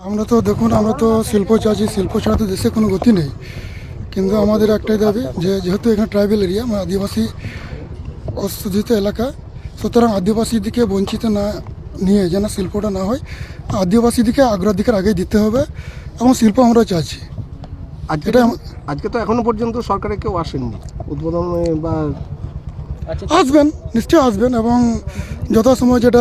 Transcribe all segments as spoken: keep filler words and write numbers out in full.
আমরা তো, দেখুন, আমরা তো শিল্প চাইছি, শিল্প ছাড়া তো দেশে কোনো গতি নেই। কিন্তু আমাদের একটাই দাবি যে যেহেতু এখানে ট্রাইবাল এরিয়া, মানে আদিবাসী অধ্যুষিত এলাকা, সুতরাং আদিবাসীদেরকে বঞ্চিত না নিয়ে যেন শিল্পটা না হয়, আদিবাসীদেরকে অগ্রাধিকার আগে দিতে হবে এবং শিল্প আমরা চাইছি। আজকে এটা তো- আম- আজকে তো এখনো পর্যন্ত সরকারে কেউ আসেননি উদ্বোধনে বা আসবেন, নিশ্চয়ই আসবেন এবং যথাসময় যেটা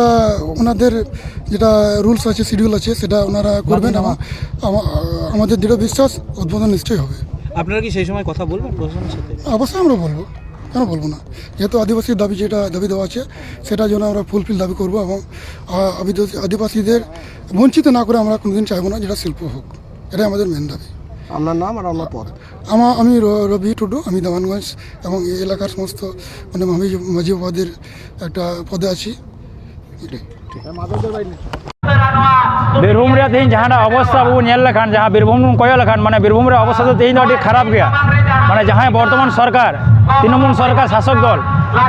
ওনাদের যেটা রুলস আছে, শিডিউল আছে, সেটা ওনারা করবেন এবং আমা- আমাদের দৃঢ় বিশ্বাস উদ্বোধন নিশ্চয়ই হবে। আপনারা কি সেই সময় কথা বলবেন প্রশাসনের সাথে? অবশ্যই আমরা বলবো, কেন বলবো না? যেহেতু আদিবাসীর দাবি, যেটা দাবি দেওয়া আছে, সেটার জন্য আমরা ফুলফিল দাবি করবো এবং আহ, আদিবাসী- আদিবাসীদের বঞ্চিত না করে আমরা কোনোদিন চাইবো না যেটা শিল্প হোক। এটাই আমাদের মেন দাবি। আপনার নাম আর আপনার পদ? আমার আমি র- রবি টুডু, আমি দামানগঞ্জ এবং এই এলাকার সমস্ত, মানে, মাঝি মাঝি বাবাদের একটা পদে আছি। এটাই। ᱵᱤᱨᱵᱷᱩᱢ ᱨᱮᱭᱟᱜ ᱛᱮᱦᱮᱧ ᱡᱟᱦᱟᱸᱴᱟᱜ ᱚᱵᱚᱥᱛᱷᱟ ᱟᱵᱚ ᱵᱚᱱ ᱧᱮᱞ ᱞᱮᱠᱷᱟᱱ, ᱡᱟᱦᱟᱸ ᱵᱤᱨᱵᱷᱩᱢ ᱵᱚᱱ ᱠᱚᱭᱚᱜ ᱞᱮᱠᱷᱟᱱ, ᱢᱟᱱᱮ ᱵᱤᱨᱵᱷᱩᱢ ᱨᱮᱭᱟᱜ ᱚᱵᱚᱥᱛᱷᱟ ᱫᱚ ᱛᱮᱦᱮᱧ ᱫᱚ ᱟᱹᱰᱤ ᱠᱷᱟᱨᱟᱯ ᱜᱮᱭᱟ᱾ ᱢᱟᱱᱮ ᱡᱟᱦᱟᱸᱭ ᱵᱚᱨᱛᱚᱢᱟᱱ ᱥᱚᱨᱠᱟᱨ, ᱛᱨᱤᱱᱚᱢᱩᱞ ᱥᱚᱨᱠᱟᱨ ᱥᱟᱥᱚᱠ ᱫᱚᱞ,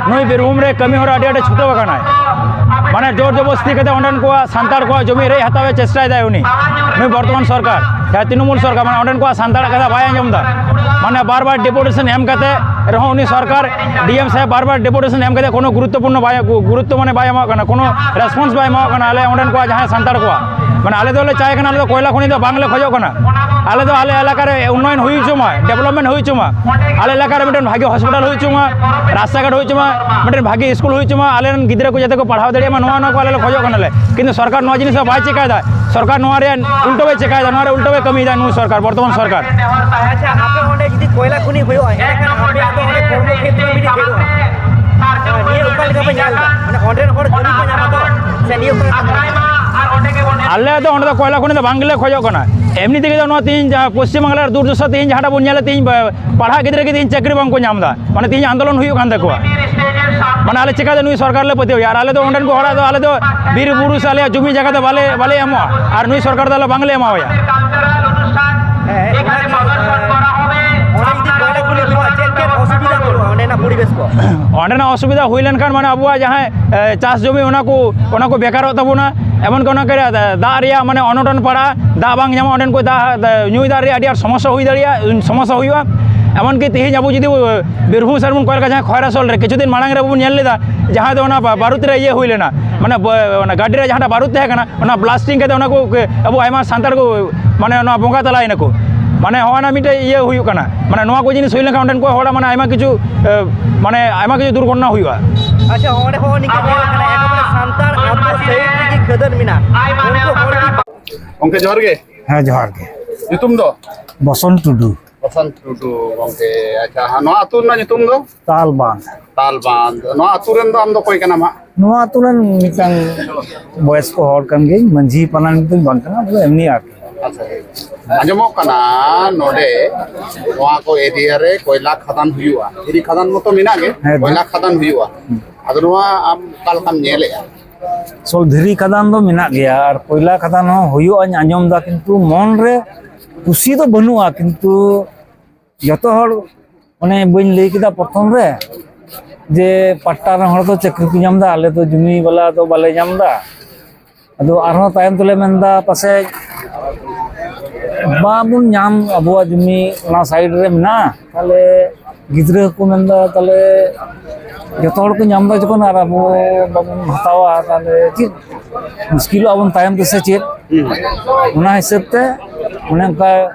ᱱᱩᱭ ᱵᱤᱨᱵᱷᱩᱢ ᱨᱮ ᱠᱟᱹᱢᱤ ᱦᱚᱨᱟ ᱟᱹᱰᱤ ᱟᱸᱴᱮ ᱪᱷᱩᱴᱟᱹᱣ ᱟᱠᱟᱱᱟᱭ᱾ ᱢᱟᱱᱮ ᱡᱳᱨ ᱡᱚᱵᱚᱥᱛᱤ ᱠᱟᱛᱮ ᱚᱸᱰᱮᱱ ᱠᱚᱣᱟᱜ ᱥᱟᱱᱛᱟᱲ ᱠᱚᱣᱟᱜ ᱡᱚᱢᱤ ᱨᱮᱡ ᱦᱟᱛᱟᱣ ᱮ ᱪᱮᱥᱴᱟᱭᱮᱫᱟᱭ ᱩᱱᱤ, ᱱᱩᱭ ᱵᱚᱨᱛᱚᱢᱟᱱ ᱥᱚᱨᱠᱟᱨ, ᱡᱟᱦᱟᱸ ᱛᱨᱤᱱᱚᱢᱩᱞ ᱥᱚᱨᱠᱟᱨ, ᱢᱟᱱᱮ ᱚᱸᱰᱮᱱ ᱠᱚᱣᱟᱜ ᱥᱟᱱᱛᱟᱲᱟᱜ ᱠᱟᱛᱷᱟ ᱵᱟᱭ ᱟᱸᱡᱚᱢ ᱮᱫᱟ᱾ ᱢᱟᱱᱮ ᱵᱟᱨ ᱵᱟᱨ ᱰᱮᱯᱩᱴᱮᱥᱚᱱ ᱮᱢ ᱠᱟᱛᱮ ᱨᱮᱦᱚᱸ ᱩᱱᱤ ᱥᱚᱨᱠᱟᱨ, ᱰᱤ ᱮᱢ ᱥᱟᱦᱮᱵᱽ ᱵᱟᱨ ᱵᱟᱨ ᱰᱮᱯᱩᱴᱮᱥᱚᱱ ᱮᱢ ᱠᱟᱛᱮ ᱠᱳᱱᱳ ᱜᱩᱨᱩᱛᱛᱚᱯᱩᱨᱱᱚ ᱵᱟᱭ, ᱜᱩᱨᱩᱛᱛᱚ ᱢᱟᱱᱮ ᱵᱟᱭ ᱮᱢᱟᱜ ᱠᱟᱱᱟ, ᱠᱳᱱᱳ ᱨᱮᱥᱯᱚᱱᱥ ᱵᱟᱭ ᱮᱢᱟᱜ ᱠᱟᱱᱟ ᱟᱞᱮ ᱚᱸᱰᱮᱱ ᱠᱚᱣᱟᱜ ᱡᱟᱦᱟᱸᱭ ᱥᱟᱱᱛᱟᱲ ᱠᱚᱣᱟᱜ᱾ ᱢᱟᱱᱮ ᱟᱞᱮ ᱫᱚᱞᱮ ᱪᱟᱭ ᱠᱟᱱᱟ, ᱟᱞᱮ ᱫᱚ ᱠᱚᱭᱞᱟ ᱠᱷᱚᱱᱤ ᱫᱚ ᱵᱟᱝᱞᱮ ᱠᱷᱚᱡᱚᱜ ᱠᱟᱱᱟ᱾ ᱟᱞᱮ ᱫᱚ ᱟᱞᱮ ᱮᱞᱟᱠᱟ ᱨᱮ ᱩᱱᱱᱚᱭᱚᱱ ᱦᱩᱭ ᱦᱚᱪᱚ ᱢᱟ, ᱰᱮᱵᱷᱞᱚᱯᱢᱮᱱᱴ ᱦᱩᱭ ᱦᱚᱪᱚ ᱢᱟ, ᱟᱞᱮ ᱮᱞᱟᱠᱟ ᱨᱮ ᱢᱤᱫᱴᱮᱱ ᱵᱷᱟᱜᱮ ᱦᱚᱥᱯᱤᱴᱟᱞ ᱦᱩᱭ ᱦᱚᱪᱚ ᱢᱟ, ᱨᱟᱥᱛᱟ ᱜᱷᱟᱴ ᱦᱩᱭ ᱦᱚᱪᱚ ᱢᱟ, ᱢᱤᱫᱴᱮᱱ ᱵᱷᱟᱜᱮ ᱥᱠᱩᱞ ᱦᱩᱭ ᱦᱚᱪᱚ ᱢᱟ, ᱟᱞᱮ ᱨᱮᱱ ᱜᱤᱫᱽᱨᱟᱹ ᱠᱚ ᱡᱟᱛᱮ ᱠᱚ ᱯᱟᱲᱦᱟᱣ ᱫᱟᱲᱮᱭᱟᱜ ᱢᱟ, ᱱᱚᱣᱟ, ᱱᱚᱣᱟ ᱠᱚ ᱟᱞᱮ ᱞᱮ ᱠᱷᱚᱡᱚᱜ ᱠᱟᱱᱟᱞᱮ᱾ ᱠᱤᱱᱛᱩ ᱥᱚᱨᱠᱟᱨ ᱱᱚᱣᱟ ᱡᱤᱱᱤᱥ ᱫᱚ ᱵᱟᱭ ᱪᱮᱠᱟᱭᱮᱫᱟ᱾ ᱥᱚᱨᱠᱟᱨ ᱱᱚᱣᱟ ᱨᱮᱭᱟᱜ ᱩᱞᱴᱟᱹᱣᱮ ᱪᱮᱠᱟᱭᱮᱫᱟ, ᱱᱚᱣᱟ ᱨᱮ ᱩᱞᱴᱟᱹᱣᱮ ᱠᱟᱹᱢᱤᱭᱮᱫᱟ ᱱᱩᱭ ᱥᱚᱨᱠᱟᱨ, ᱵᱚᱨᱛᱚᱢᱟᱱ ᱥᱚᱨᱠᱟᱨ᱾ ᱟᱪᱪᱷᱟ, ᱟᱯᱮ ᱚᱸᱰᱮ ᱡᱩᱫᱤ ᱠᱚᱭᱞᱟ ᱠᱷᱚᱱᱤ ᱦᱩᱭᱩᱜᱼᱟ, ᱮᱸᱰᱮᱠᱷᱟᱱ ᱟᱯᱮᱭᱟᱜ ᱫᱚ ᱚᱸᱰᱮ ᱠᱚᱨᱢᱚ ᱠᱷᱮᱛᱨᱚ ᱢᱤᱫᱴᱤᱡ ᱵᱷᱤᱲᱚᱜᱼᱟ᱾ ᱟᱨ ᱱᱤᱭᱟᱹ ᱚᱠᱟ ᱞᱮᱠᱟ ᱯᱮ ᱧᱮᱞ ᱮᱫᱟ? ᱢᱟᱱᱮ ᱚᱸᱰᱮᱱ ᱦᱚᱲ ᱠᱟᱹᱢᱤ ᱠᱚ ᱧᱟᱢᱟ ᱛᱚ? ᱥᱮ ᱱᱤᱭᱟᱹ ᱚᱠᱟ ᱞᱮᱠᱟ ᱯᱮ ᱧᱮᱞ ᱮᱫᱟ? ᱟᱞᱮ ᱫᱚ ᱚᱸᱰᱮ ᱫᱚ ᱠᱚᱭᱞᱟ ᱠᱷᱚᱱᱤ ᱫᱚ ᱵᱟᱝ ᱜᱮᱞᱮ ᱠᱷᱚᱡᱚᱜ ᱠᱟᱱᱟ᱾ ᱮᱢᱱᱤ ᱛᱮᱜᱮ ᱫᱚ ᱱᱚᱣᱟ ᱛᱮᱦᱤᱧ ᱡᱟᱦᱟᱸ ᱯᱚᱥᱪᱤᱢ ᱵᱟᱝᱞᱟ ᱨᱮ ᱫᱩᱨᱫᱚᱥᱟ ᱛᱮᱦᱤᱧ ᱡᱟᱦᱟᱸᱴᱟᱜ ᱵᱚᱱ ᱧᱮᱞᱮᱫ, ᱛᱮᱦᱤᱧ ᱯᱟᱲᱦᱟᱜ ᱜᱤᱫᱽᱨᱟᱹ ᱜᱮ ᱛᱮᱦᱤᱧ ᱪᱟᱹᱠᱨᱤ ᱵᱟᱝ ᱠᱚ ᱧᱟᱢ ᱮᱫᱟ᱾ ᱢᱟᱱᱮ ᱛᱮᱦᱤᱧ ᱟᱱᱫᱳᱞᱚᱱ ᱦᱩᱭᱩᱜ ᱠᱟᱱ ᱛᱟᱠᱚᱣᱟ᱾ ᱢᱟᱱᱮ ᱟᱞᱮ ᱪᱮᱠᱟᱛᱮ ᱱᱩᱭ ᱥᱚᱨᱠᱟᱨ ᱞᱮ ᱯᱟᱹᱛᱭᱟᱹᱣ ᱮᱭᱟ? ᱟᱨ ᱟᱞᱮ ᱫᱚ ᱚᱸᱰᱮᱱ ᱠᱚ ᱦᱚᱲᱟᱜ ᱫᱚ, ᱟᱞᱮ ᱫᱚ ᱵᱤᱨ ᱵᱩᱨᱩ ᱥᱮ ᱟᱞᱮᱭᱟᱜ ᱡᱚᱢᱤ ᱡᱟᱭᱜᱟ ᱫᱚ ᱵᱟᱞᱮ, ᱵᱟᱞᱮ ᱮᱢᱚᱜᱼᱟ᱾ ᱟᱨ ᱱᱩᱭ ᱥᱚᱨᱠᱟᱨ ᱫᱚ ᱟᱞᱮ ᱵᱟᱝᱞᱮ ᱮᱢᱟᱣᱟᱭᱟ᱾ ᱦᱮᱸ, ᱚᱱᱟ ᱜᱮ, ᱚᱸᱰᱮ ᱡᱩᱫᱤ ᱠᱚᱭᱞᱟ ᱠᱷᱚᱱᱤ ᱦᱩᱭᱩᱜᱼᱟ, ᱪᱮᱫ ᱪᱮᱫ ᱚᱥᱩᱵᱤᱫᱷᱟ ᱦᱩᱭᱩᱜᱼᱟ ᱚᱸᱰᱮᱱᱟᱜ? ᱯᱚᱨᱤᱵᱮᱥ ᱠᱚ? ᱚᱸᱰᱮᱱᱟᱜ ᱚᱥᱩᱵᱤᱫᱷᱟ ᱦᱩᱭ ᱞᱮᱱᱠᱷᱟᱱ, ᱢᱟᱱᱮ, ᱟᱵᱚᱣᱟᱜ ᱡᱟᱦᱟᱸ, ᱮ, ᱪᱟᱥ ᱡᱚᱢᱤ, ᱚᱱᱟ ᱠᱚ, ᱚᱱᱟ ᱠᱚ ᱵᱮᱠᱟᱨᱚᱜ ᱛᱟᱵᱚᱱᱟ᱾ ᱮᱢᱚᱱᱠᱤ ᱚᱱᱟ ᱠᱚᱨᱮ ᱫᱟᱜ ᱨᱮᱭᱟᱜ, ᱢᱟᱱᱮ, ᱚᱱᱚᱴᱚᱱ ᱯᱟᱲᱟᱜᱼᱟ, ᱫᱟᱜ ᱵᱟᱝ ᱧᱟᱢᱚᱜᱼᱟ, ᱚᱸᱰᱮᱱ ᱠᱚ ᱫᱟᱜ, ᱫᱟᱜ, ᱧᱩᱭ ᱫᱟᱜ ᱨᱮᱭᱟᱜ ᱟᱹᱰᱤ ᱟᱸᱴ ᱥᱚᱢᱚᱥᱥᱟ ᱦᱩᱭ ᱫᱟᱲᱮᱭᱟᱜᱼᱟ, ᱥᱚᱢᱚᱥᱥᱟ ᱦᱩᱭᱩᱜᱼᱟ᱾ ᱮᱢᱚᱱᱠᱤ ᱛᱮᱦᱮᱧ ᱟᱵᱚ ᱡᱩᱫᱤ ᱵᱤᱨᱵᱷᱩᱢ ᱥᱮᱫ ᱵᱚᱱ ᱠᱚᱭᱚᱜ ᱞᱮᱠᱷᱟᱱ, ᱡᱟᱦᱟᱸ ᱠᱷᱚᱭᱨᱟᱥᱳᱞ ᱨᱮ ᱠᱤᱪᱷᱩ ᱫᱤᱱ ᱢᱟᱲᱟᱝ ᱨᱮ ᱟᱵᱚ ᱵᱚᱱ ᱧᱮᱞ ᱞᱮᱫᱟ, ᱡᱟᱦᱟᱸ ᱫᱚ ᱚᱱᱟ ᱵᱟ-, ᱵᱟᱨᱩᱫ ᱨᱮ ᱤᱭᱟᱹ ᱦᱩᱭ ᱞᱮᱱᱟ, ᱢᱟᱱᱮ, ᱵᱟ-, ᱚᱱᱟ ᱜᱟᱹᱰᱤ ᱨᱮ ᱡᱟᱦᱟᱸᱴᱟᱜ ᱵᱟᱨᱩᱫ ᱛᱟᱦᱮᱸ ᱠᱟᱱᱟ, ᱚᱱᱟ ᱵᱞᱟᱥᱴᱤᱝ ᱠᱟᱛᱮ ᱚᱱᱟ ᱠᱚ, ᱟᱵᱚ ᱟᱭᱢᱟ ᱥᱟᱱᱛᱟᱲ ᱠᱚ, ᱢᱟᱱᱮ, ᱱᱚᱣᱟ ᱵᱚᱸᱜᱟ ᱛᱟᱞᱟᱭᱮᱱᱟ ᱠᱚ᱾ ᱢᱟᱱᱮ, ᱦᱚᱸᱜᱼᱚᱭ ᱱᱟ ᱢᱤᱫᱴᱮᱡ ᱤᱭᱟᱹ ᱦᱩᱭᱩᱜ ᱠᱟᱱᱟ, ᱢᱟᱱᱮ, ᱱᱚᱣᱟ ᱠᱚ ᱡᱤᱱᱤᱥ ᱦᱩᱭ ᱞᱮᱱᱠᱷᱟᱱ ᱚᱸᱰᱮᱱ ᱠᱚ ᱦᱚᱲ, ᱢᱟᱱᱮ, ᱟᱭᱢᱟ ᱠᱤᱪᱷᱩ, ᱮ, ᱢᱟᱱᱮ, ᱟᱭᱢᱟ ᱠᱤᱪᱷᱩ ᱫᱩᱨᱜᱷᱚᱴᱚᱱᱟ ᱦᱩᱭᱩᱜᱼᱟ᱾ ᱟᱪᱪᱷᱟ, ᱚᱸᱰᱮ ᱦᱚᱸ ᱱᱤᱝᱠᱟᱹ ᱧᱮᱞ ᱟᱠᱟᱱᱟ, ᱮᱠᱮᱵᱟᱨᱮ ᱥᱟᱱᱛᱟᱲ ᱟᱹᱛᱩ ᱥᱟᱭᱤᱰ ᱨᱮᱜᱮ ᱠᱷᱟᱹᱫᱟᱹᱱ ᱢᱮᱱᱟᱜᱼᱟ᱾ ᱩᱱᱠᱩ ᱦᱚᱲ ᱜᱮ ᱜᱚᱝᱠᱮ, ᱡᱚᱦᱟᱨ ᱜᱮ᱾ ᱦᱮᱸ, ᱡᱚᱦᱟᱨ ᱜᱮ᱾ ᱧᱩᱛᱩᱢ ᱫᱚ? ᱵᱚᱥᱚᱱᱛ ᱴᱩᱰᱩ᱾ ᱵᱚᱥᱚᱱᱛ ᱴᱩᱰᱩ ᱜᱚᱝᱠᱮ᱾ ᱟᱪᱪᱷᱟ, ᱦᱟᱸ, ᱱᱚᱣᱟ ᱟᱹᱛᱩ ᱨᱮᱱᱟᱜ ᱧᱩᱛᱩᱢ ᱫᱚ? ᱛᱟᱞᱵᱟᱸᱫᱷ᱾ ᱛᱟᱞᱵᱟᱸᱫᱷ᱾ ᱱᱚᱣᱟ ᱟᱹᱛᱩ ᱨᱮᱱ ᱫᱚ ᱟᱢ ᱫᱚ ᱚᱠᱚᱭ ᱠᱟᱱᱟᱢ ᱦᱟᱸᱜ? ᱱᱚᱣᱟ ᱟᱹᱛᱩ ᱨᱮᱱ ᱢᱤᱫᱴᱟᱝ ᱵᱚᱭᱚᱥᱠᱚ ᱦᱚᱲ ᱠᱟᱱ ᱜᱤᱭᱟᱹᱧ, ᱢᱟᱹᱡᱷᱤ ᱯᱟᱨᱟᱱᱤᱠ ᱫᱚᱧ ᱵᱟᱝ ᱠᱟᱱᱟ, ᱟᱫᱚ ᱮᱢᱱᱤ ᱟᱨᱠᱤ᱾ ᱟᱪᱪᱷᱟ᱾ ᱟᱸᱡᱚᱢᱚᱜ ᱠᱟᱱᱟ ᱱᱚᱰᱮ ᱱᱚᱣᱟ ᱠᱚ ᱮᱨᱤᱭᱟ ᱨᱮ ᱠᱚᱭᱞᱟ ᱠᱷᱟᱫᱟᱱ ᱦᱩᱭᱩᱜᱼᱟ, ᱫᱷᱤᱨᱤ ᱠᱷᱟᱫᱟᱱ ᱢᱚᱛᱚ ᱢᱮᱱᱟᱜ ᱜᱮ, ᱦᱮᱸ, ᱠᱚᱭᱞᱟ ᱠᱷᱟᱫᱟᱱ ᱦᱩᱭᱩᱜᱼᱟ᱾ ᱦᱩᱸ᱾ ᱟᱫᱚ ᱱᱚᱣᱟ ᱟᱢ ᱚᱠᱟ ᱞᱮᱠᱟᱢ ᱧᱮᱞᱮᱜᱼᱟ? ᱥᱚᱞ ᱫᱷᱤᱨᱤ ᱠᱷᱟᱫᱟᱱ ᱫᱚ ᱢᱮᱱᱟᱜ ᱜᱮᱭᱟ ᱟᱨ ᱠᱚᱭᱞᱟ ᱠᱷᱟᱫᱟᱱ ᱦᱚᱸ ᱦᱩᱭᱩᱜᱼᱟᱧ ᱟᱸᱡᱚᱢ ᱮᱫᱟ, ᱠᱤᱱᱛᱩ ᱢᱚᱱ ᱨᱮ ᱠᱩᱥᱤ ᱫᱚ ᱵᱟᱹᱱᱩᱜᱼᱟ, ᱠᱤᱱᱛᱩ ᱡᱚᱛᱚ ᱦᱚᱲ, ᱚᱱᱮ ᱵᱟᱹᱧ ᱞᱟᱹᱭ ᱠᱮᱫᱟ ᱯᱨᱚᱛᱷᱚᱢ ᱨᱮ, ᱡᱮ ᱯᱟᱴᱟ ᱨᱮᱱ ᱦᱚᱲ ᱫᱚ ᱪᱟᱹᱠᱨᱤ ᱠᱚ ᱧᱟᱢ ᱮᱫᱟ, ᱟᱞᱮ ᱫᱚ ᱡᱩᱢᱤ ᱵᱟᱞᱟ ᱫᱚ ᱵᱟᱞᱮ ᱧᱟᱢ ᱮᱫᱟ᱾ ᱟᱫᱚ ᱟᱨᱦᱚᱸ ᱛᱟᱭᱚᱢ ᱛᱮᱞᱮ ᱢᱮᱱᱫᱟ, ᱯᱟᱥᱮᱡ ᱵᱟᱵᱚᱱ ᱧᱟᱢ, ᱟᱵᱚᱣᱟᱜ ᱡᱩᱢᱤ ᱚᱱᱟ ᱥᱟᱭᱤᱰ ᱨᱮ ᱢᱮᱱᱟᱜᱼᱟ, ᱛᱟᱦᱞᱮ ᱜᱤᱫᱽᱨᱟᱹ ᱠᱚ ᱢᱮᱱᱫᱟ, ᱛᱟᱦᱞᱮ ᱡᱚᱛᱚ ᱦᱚᱲ ᱠᱚ ᱧᱟᱢ ᱮᱫᱟ ᱡᱚᱠᱷᱚᱱ ᱟᱨ ᱟᱵᱚ ᱵᱟᱵᱚᱱ ᱦᱟᱛᱟᱣᱟ, ᱛᱟᱦᱞᱮ ᱪᱮᱫ ᱢᱩᱥᱠᱤᱞᱚᱜᱼᱟ ᱵᱚᱱ ᱛᱟᱭᱚᱢ ᱛᱮᱥᱮ ᱪᱮᱫ? ᱦᱩᱸ᱾ ᱚᱱᱟ ᱦᱤᱥᱟᱹᱵ ᱛᱮ ᱚᱱᱮ ᱚᱱᱠᱟ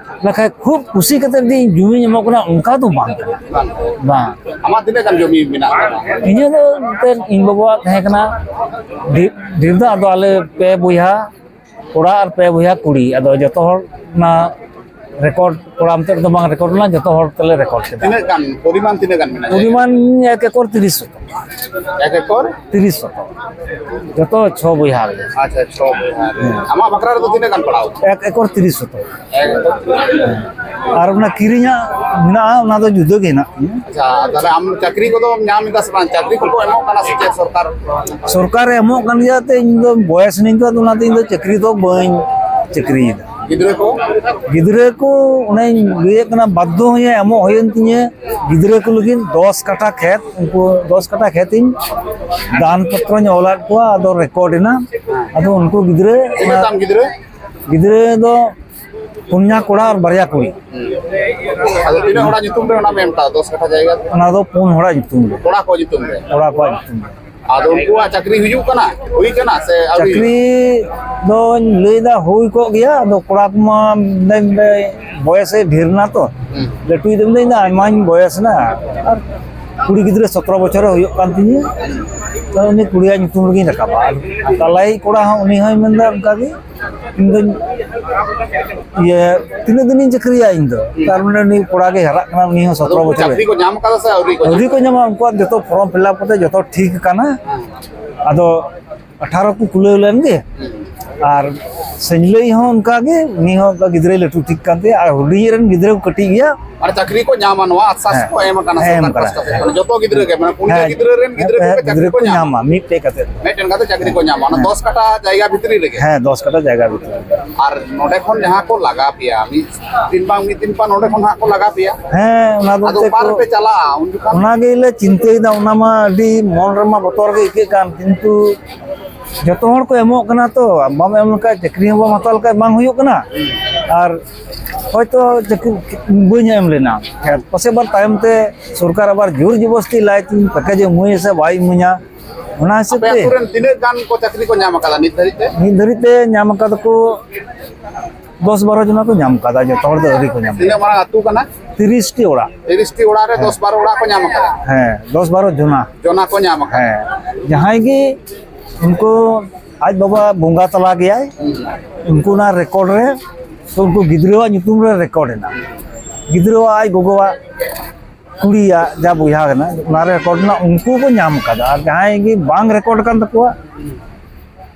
ᱞᱮᱠᱷᱟᱡ ᱠᱷᱩᱵ ᱠᱩᱥᱤ ᱠᱟᱛᱮ ᱡᱮ ᱤᱧ ᱡᱩᱢᱤᱧ ᱮᱢᱚᱜ ᱠᱟᱱᱟ, ᱚᱱᱠᱟ ᱫᱚ ᱵᱟᱝ ᱠᱟᱱᱟ᱾ ᱵᱟᱝ᱾ ᱟᱢᱟᱜ ᱛᱤᱱᱟᱹᱜ ᱜᱟᱱ ᱡᱚᱢᱤ ᱢᱮᱱᱟᱜ ᱛᱟᱢᱟ? ᱤᱧᱟᱹᱜ ᱫᱚ ᱮᱱᱛᱮᱫ ᱤᱧ ᱵᱟᱵᱟᱣᱟᱜ ᱛᱟᱦᱮᱸ ᱠᱟᱱᱟ ᱰᱷᱮ-, ᱰᱷᱮᱨ ᱫᱚ, ᱟᱫᱚ ᱟᱞᱮ ᱯᱮ ᱵᱚᱭᱦᱟ ᱠᱚᱲᱟ ᱟᱨ ᱯᱮ ᱵᱚᱭᱦᱟ ᱠᱩᱲᱤ, ᱟᱫᱚ ᱡᱚᱛᱚ ᱦᱚᱲ ᱚᱱᱟ ᱨᱮᱠᱚᱨᱰ, ᱠᱚᱲᱟ ᱢᱚᱛᱮ ᱫᱚ ᱵᱟᱝ ᱨᱮᱠᱚᱨᱰ ᱞᱮᱱᱟ, ᱡᱚᱛᱚ ᱦᱚᱲ ᱛᱮᱞᱮ ᱨᱮᱠᱚᱨᱰ ᱠᱮᱫᱟ᱾ ᱛᱤᱱᱟᱹᱜ ᱜᱟᱱ, ᱯᱚᱨᱤᱢᱟᱱ ᱛᱤᱱᱟᱹᱜ ᱜᱟᱱ ᱢᱮᱱᱟᱜᱼᱟ? ᱯᱚᱨᱤᱢᱟᱱ ᱮᱠ ᱮᱠᱚᱨ ᱛᱤᱨᱤᱥ ᱥᱚᱛᱚᱠ᱾ ᱮᱠ ᱮᱠᱚᱨ? ᱛᱤᱨᱤᱥ ᱥᱚᱛᱚᱠ᱾ ᱡᱚᱛᱚ ᱪᱷᱚ ᱵᱚᱭᱦᱟ ᱨᱮ᱾ ᱟᱪᱪᱷᱟ, ᱪᱷᱚ ᱵᱚᱭᱦᱟ ᱨᱮ᱾ ᱦᱮᱸ᱾ ᱟᱢᱟᱜ ᱵᱟᱠᱷᱨᱟ ᱨᱮᱫᱚ ᱛᱤᱱᱟᱹᱜ ᱜᱟᱱ ᱯᱟᱲᱟᱣ? ᱮᱠ ᱮᱠᱚᱨ ᱛᱤᱨᱤᱥ ᱥᱚᱛᱚᱠ᱾ ᱮᱠ ᱮᱠᱚᱨ ᱛᱤᱨᱤᱥ᱾ ᱟᱨ ᱚᱱᱟ ᱠᱤᱨᱤᱧᱟᱜ ᱢᱮᱱᱟᱜᱼᱟ, ᱚᱱᱟ ᱫᱚ ᱡᱩᱫᱟᱹ ᱜᱮ ᱦᱮᱱᱟᱜ ᱛᱤᱧᱟᱹ᱾ ᱟᱪᱪᱷᱟ, ᱛᱟᱦᱞᱮ ᱟᱢ ᱪᱟᱹᱠᱨᱤ ᱠᱚᱫᱚᱢ ᱧᱟᱢ ᱮᱫᱟ ᱥᱮ ᱵᱟᱝ? ᱪᱟᱹᱠᱨᱤ ᱠᱚᱠᱚ ᱮᱢᱚᱜ ᱠᱟᱱᱟ ᱥᱮ ᱪᱮᱫ ᱥᱚᱨᱠᱟᱨ? ᱥᱚᱨᱠᱟᱨᱮ ᱮᱢᱚᱜ ᱠᱟᱱ ᱜᱮᱭᱟ, ᱛᱮ ᱤᱧ ᱫᱚ ᱵᱚᱭᱮᱥ ᱱᱟᱹᱧ ᱛᱚ, ᱟᱫᱚ ᱚᱱᱟᱛᱮ ᱤᱧ ᱫᱚ ᱪᱟᱹᱠᱨᱤ ᱫᱚ ᱵᱟᱹᱧ ᱪᱟᱹᱠᱨᱤᱭᱮᱫᱟ᱾ ᱜᱤᱫᱽᱨᱟᱹ ᱠᱚ? ᱜᱤᱫᱽᱨᱟᱹ ᱠᱚ ᱚᱱᱮᱧ ᱞᱟᱹᱭᱮᱫ ᱠᱟᱱᱟ, ᱵᱟᱫᱽᱫᱷᱚ ᱦᱚᱸᱭᱮ ᱮᱢᱚᱜ ᱦᱩᱭᱮᱱ ᱛᱤᱧᱟᱹ᱾ ᱜᱤᱫᱽᱨᱟᱹ ᱠᱚ ᱞᱟᱹᱜᱤᱫ ᱫᱚᱥ ᱠᱟᱴᱷᱟ ᱠᱷᱮᱛ, ᱩᱱᱠᱩ ᱫᱚᱥ ᱠᱟᱴᱷᱟ ᱠᱷᱮᱛ ᱤᱧ ᱫᱟᱱ ᱯᱚᱛᱨᱚᱧ ᱚᱞᱟᱫ ᱠᱚᱣᱟ, ᱟᱫᱚ ᱨᱮᱠᱚᱨᱰ ᱮᱱᱟ᱾ ᱟᱫᱚ ᱩᱱᱠᱩ ᱜᱤᱫᱽᱨᱟᱹ, ᱛᱤᱱᱟᱹᱜ ᱛᱟᱢ ᱜᱤᱫᱽᱨᱟᱹ? ᱜᱤᱫᱽᱨᱟᱹ ᱫᱚ ᱯᱩᱱᱭᱟ ᱠᱚᱲᱟ ᱟᱨ ᱵᱟᱨᱭᱟ ᱠᱩᱲᱤ᱾ ᱟᱫᱚ ᱛᱤᱱᱟᱹᱜ ᱦᱚᱲᱟᱜ ᱧᱩᱛᱩᱢ ᱨᱮ ᱚᱱᱟᱢ ᱮᱢ ᱠᱟᱜᱼᱟ, ᱫᱚᱥ ᱠᱟᱴᱷᱟ ᱡᱟᱭᱜᱟ ᱫᱚ? ᱚᱱᱟ ᱫᱚ ᱯᱩᱱ ᱦᱚᱲᱟᱜ ᱧᱩᱛᱩᱢ ᱨᱮ᱾ ᱠᱚᱲᱟ ᱠᱚ ᱧᱩᱛᱩᱢ ᱨᱮ? ᱠᱚᱲᱟ ᱠᱚᱣᱟᱜ ᱧᱩᱛᱩᱢ ᱨᱮ᱾ ᱟᱫᱚ ᱩᱱᱠᱩᱣᱟᱜ ᱪᱟᱹᱠᱨᱤ ᱦᱩᱭᱩᱜ ᱠᱟᱱᱟ, ᱦᱩᱭ ᱠᱟᱱᱟ ᱥᱮ ᱟᱹᱣᱨᱤ? ᱪᱟᱹᱠᱨᱤ ᱫᱚᱧ ᱞᱟᱹᱭᱫᱟ ᱦᱩᱭ ᱠᱚᱜ ᱜᱮᱭᱟ, ᱟᱫᱚ ᱠᱚᱲᱟ ᱠᱚᱢᱟ ᱢᱮᱱᱫᱟᱹᱧ ᱵᱚᱭᱮᱥ ᱮ ᱰᱷᱮᱨ ᱱᱟ ᱛᱚ, ᱦᱩᱸ᱾ ᱞᱟᱹᱴᱩᱭ ᱫᱚ ᱢᱮᱱᱫᱟᱹᱧ ᱟᱭᱢᱟᱧ ᱵᱚᱭᱮᱥ ᱱᱟ, ᱟᱨ ᱠᱩᱲᱤ ᱜᱤᱫᱽᱨᱟᱹ ᱥᱚᱛᱨᱚ ᱵᱚᱪᱷᱚᱨᱮ ᱦᱩᱭᱩᱜ ᱠᱟᱱ ᱛᱤᱧᱟᱹ, ᱛᱚ ᱩᱱᱤ ᱠᱩᱲᱤᱭᱟᱜ ᱧᱩᱛᱩᱢ ᱨᱮᱜᱮᱧ ᱨᱟᱠᱟᱵᱟ᱾ ᱟᱨ ᱛᱟᱞᱟᱭᱤᱡ ᱠᱚᱲᱟ ᱦᱚᱸ, ᱩᱱᱤ ᱦᱚᱸᱭ ᱢᱮᱱᱫᱟ ᱚᱱᱠᱟ ᱜᱮ, ᱤᱧ ᱫᱚᱧ, ᱤᱭᱟᱹ, ᱛᱤᱱᱟᱹᱜ ᱫᱤᱱᱤᱧ ᱪᱟᱹᱠᱨᱤᱭᱟ ᱤᱧ ᱫᱚ? ᱦᱩᱸ᱾ ᱛᱟᱨ ᱢᱟᱱᱮ ᱩᱱᱤ ᱠᱚᱲᱟ ᱜᱮ ᱦᱟᱨᱟᱜ ᱠᱟᱱᱟ, ᱩᱱᱤ ᱦᱚᱸ ᱟᱫᱚ ᱥᱚᱛᱨᱚ ᱩᱱᱠᱩ ᱵᱚᱪᱷᱚᱨ ᱨᱮ᱾ ᱪᱟᱹᱠᱨᱤ ᱠᱚ ᱧᱟᱢ ᱠᱟᱫᱟ ᱥᱮ ᱟᱹᱣᱨᱤ ᱠᱚ ᱧᱟᱢᱟ? ᱟᱹᱣᱨᱤ ᱠᱚ ᱧᱟᱢᱟ, ᱩᱱᱠᱩᱣᱟᱜ ᱡᱚᱛᱚ ᱯᱷᱚᱨᱚᱢ ᱯᱷᱤᱞᱟᱯ ᱠᱟᱛᱮ ᱡᱚᱛᱚ ᱴᱷᱤᱠ ᱠᱟᱱᱟ᱾ ᱦᱮᱸ᱾ ᱟᱫᱚ ᱟᱴᱷᱟᱨᱚ ᱠᱚ ᱠᱩᱞᱟᱹᱣ ᱞᱮᱱ ᱜᱮ᱾ ᱦᱩᱸ᱾ ᱟᱨ ᱥᱮᱧᱞᱟᱹᱭ ᱦᱚᱸ ᱚᱱᱠᱟ ᱜᱮ, ᱩᱱᱤ ᱦᱚᱸ ᱚᱱᱠᱟ ᱜᱤᱫᱽᱨᱟᱹᱭ ᱞᱟᱹᱴᱩ ᱴᱷᱤᱠ ᱠᱟᱱ ᱛᱟᱭᱟ, ᱟᱨ ᱦᱩᱰᱤᱧ ᱨᱮᱱ ᱜᱤᱫᱽᱨᱟᱹ ᱠᱚ ᱠᱟᱹᱴᱤᱡ ᱜᱮᱭᱟ᱾ ᱟᱨ ᱪᱟᱹᱠᱨᱤ ᱠᱚ ᱧᱟᱢᱟ, ᱱᱚᱣᱟ ᱟᱥᱥᱟᱥ ᱦᱮᱸ᱾ ᱠᱚ ᱮᱢ ᱟᱠᱟᱱᱟ ᱦᱮᱸ, ᱮᱢ ᱥᱚᱨᱠᱟᱨ ᱟᱠᱟᱱᱟ᱾ ᱯᱟᱥᱴᱟ ᱥᱮᱫ ᱦᱮᱸ᱾ ᱠᱷᱚᱱ᱾ ᱡᱚᱛᱚ ᱜᱤᱫᱽᱨᱟᱹ ᱜᱮ, ᱢᱟᱱᱮ ᱯᱩᱱᱭᱟᱹ ᱦᱮᱸ᱾ ᱜᱤᱫᱽᱨᱟᱹ ᱨᱮᱱ ᱦᱮᱸ, ᱜᱤᱫᱽᱨᱟᱹ ᱦᱮᱸ, ᱠᱚᱜᱮ ᱪᱟᱹᱠᱨᱤ ᱜᱤᱫᱽᱨᱟᱹ ᱠᱚ ᱧᱟᱢᱟ᱾ ᱧᱟᱢᱟ, ᱢᱤᱫᱴᱮᱡ ᱠᱟᱛᱮ᱾ ᱢᱤᱫᱴᱮᱱ ᱠᱟᱛᱮ ᱪᱟᱹᱠᱨᱤ ᱠᱚ ᱧᱟᱢᱟ, ᱚᱱᱟ ᱦᱮᱸ᱾ ᱫᱚᱥ ᱠᱟᱴᱷᱟ ᱡᱟᱭᱜᱟ ᱵᱷᱤᱛᱨᱤ ᱨᱮᱜᱮ᱾ ᱦᱮᱸ, ᱫᱚᱥ ᱠᱟᱴᱷᱟ ᱡᱟᱭᱜᱟ ᱵᱷᱤᱛᱨᱤ ᱨᱮ᱾ ᱟᱨ ᱱᱚᱰᱮ ᱠᱷᱚᱱ ᱡᱟᱦᱟᱸ ᱠᱚ ᱞᱟᱜᱟ ᱯᱮᱭᱟ, ᱢᱤᱫ ᱫᱤᱱ ᱵᱟᱝ ᱢᱤᱫ ᱫᱤᱱ ᱯᱟᱨ ᱱᱚᱰᱮ ᱠᱷᱚᱱ ᱦᱟᱸᱜ ᱠᱚ ᱞᱟᱜᱟ ᱯᱮᱭᱟ᱾ ᱦᱮᱸ, ᱚᱱᱟ ᱟᱫᱚ ᱵᱚᱞᱛᱮ ᱚᱠᱟ ᱠᱚ ᱨᱮᱯᱮ ᱪᱟᱞᱟᱜᱼᱟ ᱩᱱ ᱡᱚᱠᱷᱟᱱ? ᱚᱱᱟ ᱜᱮᱞᱮ ᱪᱤᱱᱛᱟᱹᱭᱮᱫᱟ, ᱚᱱᱟ ᱢᱟ ᱟᱹᱰᱤ ᱢᱚᱱ ᱨᱮᱢᱟ ᱵᱚᱛᱚᱨ ᱜᱮ ᱟᱹᱭᱠᱟᱹᱜ ᱠᱟᱱ, ᱠᱤᱱᱛᱩ ᱡᱚᱛᱚ ᱦᱚᱲ ᱠᱚ ᱮᱢᱚᱜ ᱠᱟᱱᱟ ᱛᱚ, ᱵᱟᱢ ᱮᱢ ᱞᱮᱠᱷᱟᱡ ᱪᱟᱹᱠᱨᱤ ᱦᱚᱸ ᱵᱟᱢ ᱦᱟᱛᱟᱣ ᱞᱮᱠᱷᱟᱡ ᱵᱟᱝ ᱦᱩᱭᱩᱜ ᱠᱟᱱᱟ᱾ ᱟᱨ ᱦᱚᱭᱛᱚ ᱪᱟᱹᱠᱨᱤ ᱵᱟᱹᱧ ᱮᱢ ᱞᱮᱱᱟ, ᱯᱟᱥᱮᱡ ᱟᱵᱟᱨ ᱛᱟᱭᱚᱢ ᱛᱮ ᱥᱚᱨᱠᱟᱨ ᱟᱵᱟᱨ ᱡᱳᱨ ᱡᱚᱵᱚᱥᱛᱤ ᱞᱟᱹᱭ ᱛᱤᱧ ᱯᱮᱠᱮᱡᱽ ᱮ ᱤᱢᱟᱹᱧᱟ ᱥᱮ ᱵᱟᱭ ᱤᱢᱟᱹᱧᱟ, ᱚᱱᱟ ᱦᱤᱥᱟᱹᱵ ᱟᱯᱮ ᱛᱮ᱾ ᱟᱹᱛᱩ ᱨᱮᱱ ᱛᱤᱱᱟᱹᱜ ᱜᱟᱱ ᱠᱚ ᱪᱟᱹᱠᱨᱤ ᱠᱚ ᱧᱟᱢ ᱟᱠᱟᱫᱟ ᱱᱤᱛ ᱫᱷᱟᱹᱨᱤᱡ ᱛᱮ? ᱱᱤᱛ ᱫᱷᱟᱹᱨᱤᱡ ᱛᱮ ᱧᱟᱢ ᱟᱠᱟᱫᱟ ᱠᱚ ᱫᱚᱥ ᱵᱟᱨᱚ ᱡᱚᱱᱟ ᱠᱚ ᱧᱟᱢ ᱟᱠᱟᱫᱟ, ᱡᱚᱛᱚ ᱦᱚᱲ ᱫᱚ ᱟᱹᱣᱨᱤ ᱠᱚ ᱧᱟᱢᱟ᱾ ᱛᱤᱱᱟᱹᱜ ᱢᱟᱨᱟᱝ ᱟᱹᱛᱩ ᱠᱟᱱᱟ? ᱛᱤᱨᱤᱥ ᱴᱤ ᱚᱲᱟᱜ᱾ ᱛᱤᱨᱤᱥ ᱴᱤ ᱚᱲᱟᱜ ᱨᱮ ᱦᱮᱸ᱾ ᱫᱚᱥ ᱵᱟᱨᱚ ᱚᱲᱟᱜ ᱠᱚ ᱧᱟᱢ ᱟᱠᱟᱫᱟ? ᱦᱮᱸ, ᱫᱚᱥ ᱵᱟᱨᱚ ᱡᱚᱱᱟ᱾ ᱡᱚᱱᱟ ᱠᱚ ᱧᱟᱢ ᱟᱠᱟᱫᱟ? ᱦᱮᱸ, ᱡᱟᱦᱟᱸᱭ ᱜᱮ ᱩᱱᱠᱩ ᱟᱡ ᱵᱟᱵᱟ ᱵᱚᱸᱜᱟ ᱛᱟᱞᱟ ᱜᱮᱭᱟᱭ, ᱦᱩᱸ᱾ ᱩᱱᱠᱩ ᱚᱱᱟ ᱨᱮᱠᱚᱨᱰ ᱨᱮ, ᱛᱚ ᱩᱱᱠᱩ ᱜᱤᱫᱽᱨᱟᱹᱣᱟᱜ ᱧᱩᱛᱩᱢ ᱨᱮ ᱨᱮᱠᱚᱨᱰ ᱮᱱᱟ, ᱜᱤᱫᱽᱨᱟᱹᱣᱟᱜ ᱟᱡ ᱜᱚᱜᱚᱣᱟᱜ ᱠᱩᱲᱤᱭᱟᱜ ᱡᱟ ᱵᱚᱭᱦᱟ ᱠᱟᱱᱟ, ᱚᱱᱟ ᱨᱮ ᱨᱮᱠᱚᱨᱰ ᱨᱮᱱᱟᱜ ᱩᱱᱠᱩ ᱠᱚ ᱧᱟᱢ ᱠᱟᱫᱟ᱾ ᱟᱨ ᱡᱟᱦᱟᱸᱭ ᱜᱮ ᱵᱟᱝ ᱨᱮᱠᱚᱨᱰ ᱠᱟᱱ ᱛᱟᱠᱚᱣᱟ,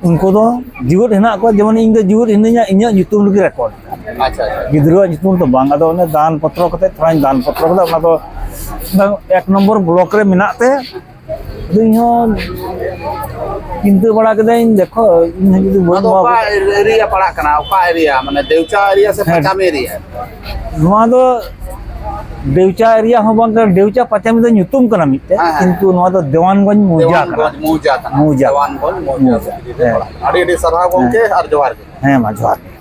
ᱩᱱᱠᱩ ᱫᱚ ᱡᱤᱣᱮᱫ ᱦᱮᱱᱟᱜ ᱠᱚᱣᱟ᱾ ᱡᱮᱢᱚᱱ ᱤᱧ ᱫᱚ ᱡᱤᱣᱮᱫ ᱦᱤᱱᱟᱹᱧᱟ, ᱤᱧᱟᱹᱜ ᱧᱩᱛᱩᱢ ᱨᱮᱜᱮ ᱨᱮᱠᱚᱨᱰ᱾ ᱟᱪᱪᱷᱟ, ᱟᱪᱪᱷᱟ᱾ ᱜᱤᱫᱽᱨᱟᱹᱣᱟᱜ ᱧᱩᱛᱩᱢ ᱫᱚ ᱵᱟᱝ᱾ ᱟᱫᱚ ᱚᱱᱮ ᱫᱟᱱ ᱯᱚᱛᱨᱚ ᱠᱟᱛᱮ ᱛᱷᱚᱲᱟᱧ ᱫᱟᱱ ᱯᱚᱛᱨᱚ ᱠᱟᱫᱟ, ᱚᱱᱟ ᱫᱚ ᱮᱠ ᱱᱚᱢᱵᱚᱨ ᱵᱞᱚᱠ ᱨᱮ ᱢᱮᱱᱟᱜ ᱛᱮ ᱤᱧ ᱦᱚᱸ ᱪᱤᱱᱛᱟᱹ ᱵᱟᱲᱟ ᱠᱮᱫᱟᱹᱧ, ᱫᱮᱠᱷᱚ, ᱤᱧ ᱦᱚᱸ ᱡᱩᱫᱤ ᱵᱟᱹᱧ ᱚᱠᱟ ᱮᱨᱤᱭᱟ ᱯᱟᱲᱟᱜ ᱠᱟᱱᱟ? ᱚᱠᱟ ᱮᱨᱤᱭᱟ, ᱢᱟᱱᱮ ᱫᱮᱣᱪᱟ ᱮᱨᱤᱭᱟ ᱥᱮ ᱯᱟᱸᱪᱟᱢᱤ ᱮᱨᱤᱭᱟ? ᱱᱚᱣᱟ ᱫᱚ ᱰᱮᱣᱪᱟ ᱮᱨᱤᱭᱟ ᱦᱚᱸ ᱵᱟᱝ ᱠᱟᱱᱟ, ᱰᱮᱣᱪᱟ ᱯᱟᱸᱪᱟᱢᱤ ᱫᱚ ᱧᱩᱛᱩᱢ ᱠᱟᱱᱟ ᱢᱤᱫᱴᱮᱡ, ᱦᱮᱸ, ᱦᱮᱸ᱾ ᱠᱤᱱᱛᱩ ᱱᱚᱣᱟ ᱫᱚ ᱫᱮᱣᱟᱱᱜᱚᱸᱡᱽ ᱢᱳᱣᱡᱟ ᱠᱟᱱᱟ᱾ ᱫᱮᱣᱟᱱᱜᱚᱸᱡᱽ ᱢᱳᱣᱡᱟ ᱠᱟᱱᱟ᱾ ᱢᱳᱣᱡᱟ᱾ ᱫᱮᱣᱟᱱᱜᱚᱸᱡᱽ ᱢᱳᱣᱡᱟ ᱢᱳᱣᱡᱟ᱾ ᱵᱷᱤᱛᱨᱤ ᱨᱮ ᱦᱮᱸ᱾ ᱯᱟᱲᱟᱜ ᱠᱟᱱᱟ᱾ ᱟᱹᱰᱤ ᱟᱹᱰᱤ ᱥᱟᱨᱦᱟᱣ ᱜᱚᱢᱠᱮ, ᱦᱮᱸ᱾ ᱟᱨ ᱡᱚᱦᱟᱨ ᱜᱮ᱾ ᱦᱮᱸ ᱢᱟ, ᱡᱚᱦᱟᱨ ᱜᱮ᱾